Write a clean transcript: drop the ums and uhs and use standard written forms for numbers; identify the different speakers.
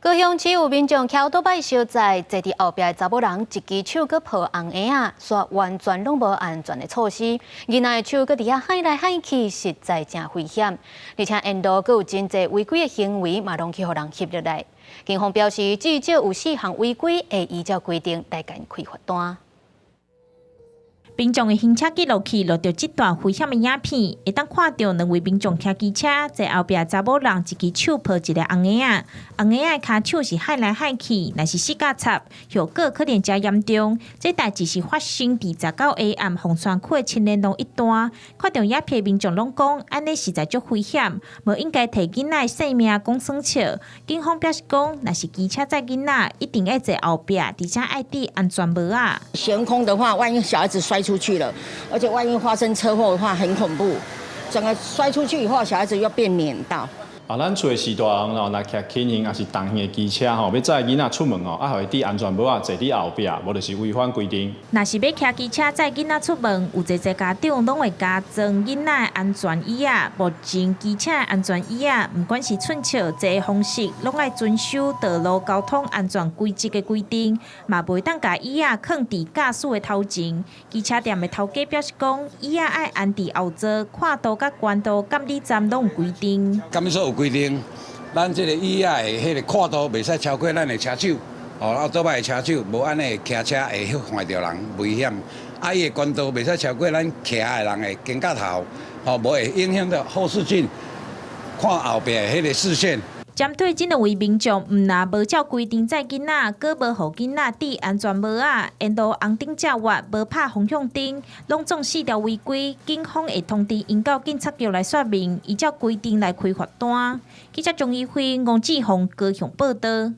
Speaker 1: 高雄市有民眾騎歐多擺相載，坐佇後壁的查某人一支手閣抱紅嬰仔，煞完全攏無安全的措施，囡仔的手閣佇遐晃來晃去，實在誠危險。而且沿路閣有真濟違規的行為，嘛攏去予人翕落來。警方表示，至少有四項違規，會依照規定來共𪜶開罰單。
Speaker 2: 民眾的行車記錄器錄著這段危險的影片，會當看著兩位民眾騎機車，坐後壁查某人一支手抱一个紅嬰仔，紅嬰仔的跤手是晃來晃去，若是死甲插，後果可能誠嚴重。這代誌是發生佇19下暗鳳山區的青年路一段，看著影片民眾攏講，按呢實在足危險，無應該提囡仔的性命講耍笑。警方表示講，若是機車載囡仔，一定愛坐後壁，而且愛戴安全帽仔。
Speaker 3: 懸空的話，萬一小孩子摔出去了，而且萬一發生車禍的話，很恐怖。整個摔出去以後，小孩子又變碾到。
Speaker 4: 啊，咱厝的序大人吼，若騎輕型抑是重型的機車吼，欲載囡仔出門吼，啊，予伊戴安全帽仔，坐佇後壁，無就是違反規定。
Speaker 2: 若是欲騎機車載囡仔出門，有濟濟家長攏會加裝囡仔的安全椅仔。目前機車的安全椅仔，毋管是寸尺坐的方式，攏愛遵守道路交通安全規則的規定，嘛袂當共椅仔囥佇駕駛的頭前。機車店的頭家表示講，椅仔愛安佇後座，闊度佮懸度監理站攏有規定。
Speaker 5: 監理所有規定，咱這个椅仔的彼个闊度袂使超過咱的車手，哦，後桌擺的車手，無按呢騎車會予絆著人，危險。啊，伊的懸度袂使超過咱騎的人的肩胛頭，吼，無會影響到後視鏡看後壁的彼个視線。
Speaker 2: 針對這兩位民眾，毋但無照規定載囡仔，閣無予囡仔戴安全帽仔，沿路紅燈照越，無拍方向燈，攏總四條違規，警方會通知𪜶到警察局來說明，依照規定來開罰單。記者鍾怡輝、王志宏高雄報導。